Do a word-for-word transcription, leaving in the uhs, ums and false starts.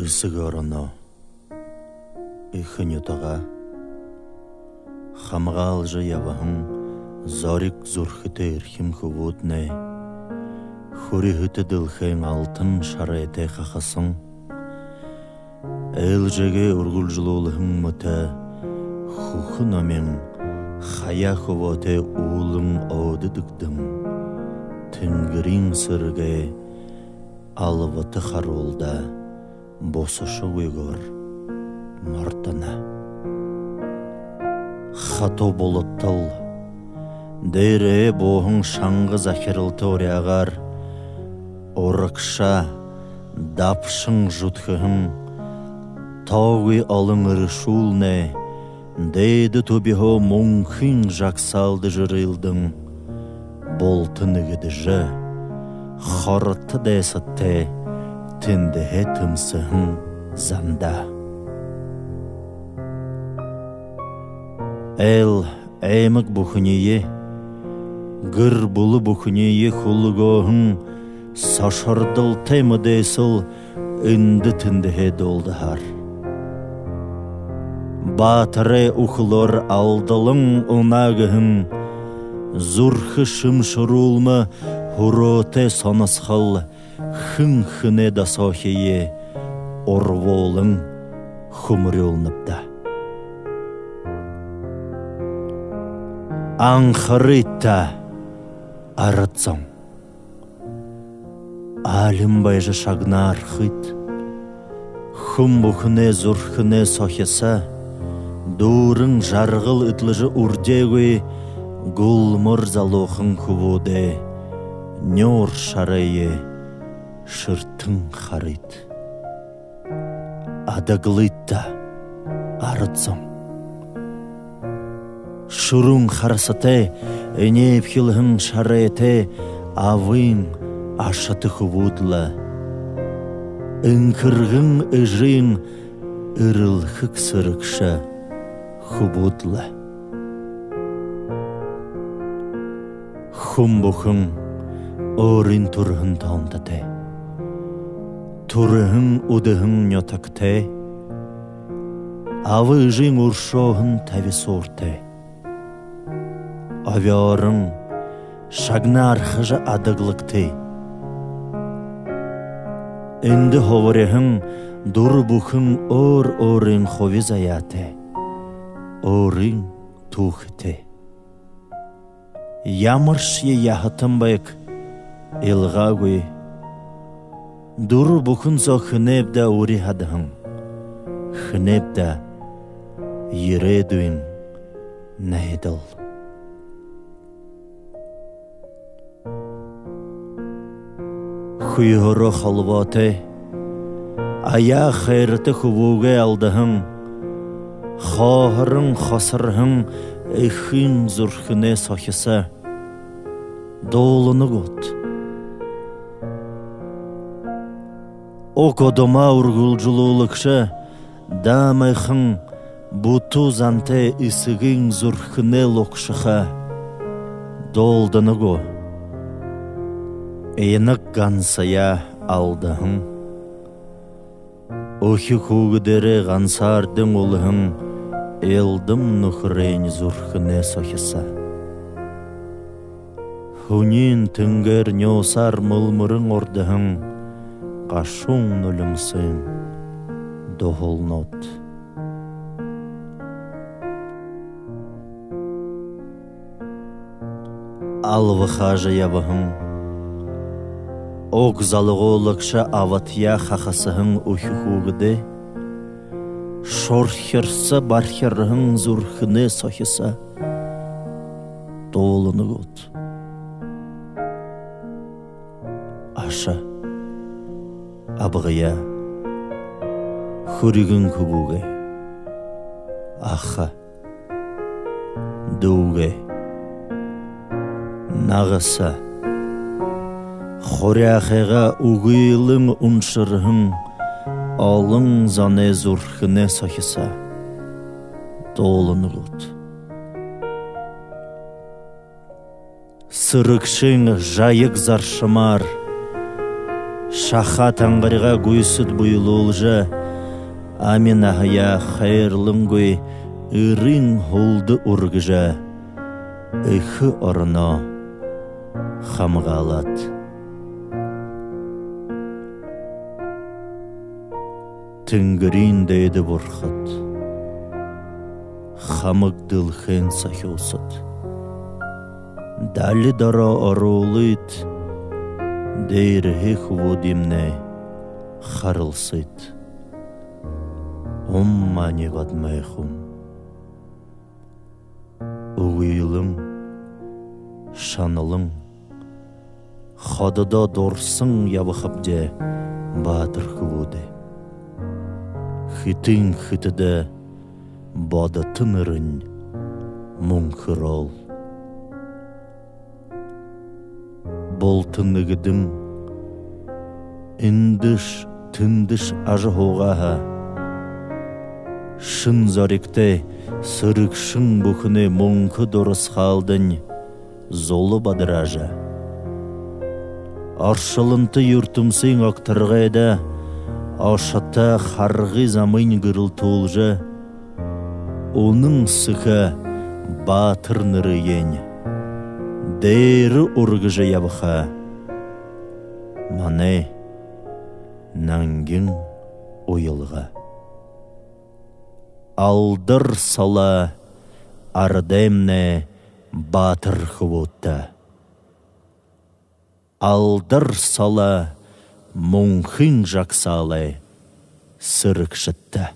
Эсэгэ ороноо, эхэ нютагаа хамгаалжа ябаһан зориг зүрхэтэй эрхим хүбүүднай хүрьһэтэ дэлхэйн алтан шарайтай хахасан, ээлжээгээ үргэлжэлүүлһэн мэтэ хүхэ номин хаяа хүбөөтэй үүлэн өөдэ дэгдэн, тэнгэриин сэрэгэй албата харуулда бусашагүйгөөр мордоно. Хатуу булаттал дээрээ бууһан шанга захиралта уряагаар урагшаа дабшан зүдхэһэн тоогүй олон эрэшүүлнай дээдэ түбиһөө мүнхын жагсаалда жэрылдэн, булта нэгэдэжэ, хорото дайсадтай тэндэһээ тэмсэһэн зандаа. Айл аймаг бүхэниие, гэр бүлэ бүхэниие хүлгөөһэн сошордолтой мэдээсэл эндэ тэндэһээ дуулдаһаар. Баатарай үхэлөөр алдалан унаа гэһэн зүрхэ шэмшэрүүлмэ хүрөөтэй соносхол хэн хэнэй досоохиие урбуулан хүмэрюулнэбди. Анхарыт даа, арад зон. Алин байжа шагнаархыт. Хүн бүхэнэй зүрхэнэй сохисо дүүрэн жаргал эдлэжэ үрдеэгүй гүлмэр залуухан хүбүүдэй нюур шарайе шэртэн харыт. Адаглыт даа, арад зон. Шүрүүн харасатай, энеэбхилһэн шарайтай абын ашата хүбүүд лэ, энхэргэн эжын эрэлхэг сэрэгшэ хүбүүд лэ. Хүн бүхэн өөрын түрэһэн тоонтотой, түрэһэн үдэһэн нютагтай, аба эжын үршөөһэн табисууртай. Обёорон шагнаархажа адаглагты. Эндэ хубариһан дүрэ бүхэн өөр өөрын хуби заяатай, өөрын түүхэтэй. Ямаршье яһатан байг илгаагүй. Дүрэ бүхэн соо хэнэйб даа үри һадаһан, хэнэйб даа ерээдүйн найдал. Хүйһөөрөө холбоотой, аяа хайрата хүбүүгээ алдаһан, хооһорон хосорһон эхын зүрхэнэй сохисо дуулана гүт? Уг удамаа үргэлжэлүүлэгшэ даамайхан бүтүү зантай эсэгын зүрхэнэй лугшаха дуулдана гү? Инаг гансаяа алдаһан, үхи хүүгэдээрээ гансаардан үлэһэн элдэм нүхэрэй зүрхэнэй сохисо. Һүниин тэнгээр нюусаар мэлмэрэн урдаһан гашуун нулимсын дуһалнууд. Алба хаажа ябаһан, уг залгуулагша абатаяа хахасаһан үхи хүүгэдэй шорхирса бархирһан зүрхэнэй сохисо дуулана гүт? Аша абгаяа, хүрьгэн хүбүүгээ, аха дүүгээ, нагаса хуряахайгаа үгылэн уншарһан олон зоной зүрхэнэй сохисо дуулана гүт? Сэрэгшын жаяг заршамаар шахаа тангаригаа гүйсэд буйлуулжа, Ами наһаяа хайрлангүй эрын һүлдэ үргэжэ, эхэ ороноо хамгаалаад. Тэнгэриин дээдэ бурхад, хамаг дэлхэйн сахюусад, дали доро оруулыт, дээрэһээ хүбүүдыемнай харалсыт. Ум мани падме хум. Үгылэн, шаналан, хододоо дурсан ябахабди, баатар хүбүүдэй. Хэтын хэтэдэ бодото нэрэнь мүнхэрөөл. Булта нэгэдэн эндэш тэндэш ажаһуугаа һаа, шэн зоригтой сэрэгшэн бүхэнэй мүнхэ дурасхаалдань зула бадараажа, оршолонто юртэмсын огторгойдо ошото харгы замынь гэрэлтүүлжэ, үнэн сэхэ баатар нэрыень дээрэ үргэжэ ябаха манай нангин уялга. Алдар соло арадаймнай баатар хүбүүдтэ. Алдар соло мүнхын жагсаалай сэрэгшэдтэ.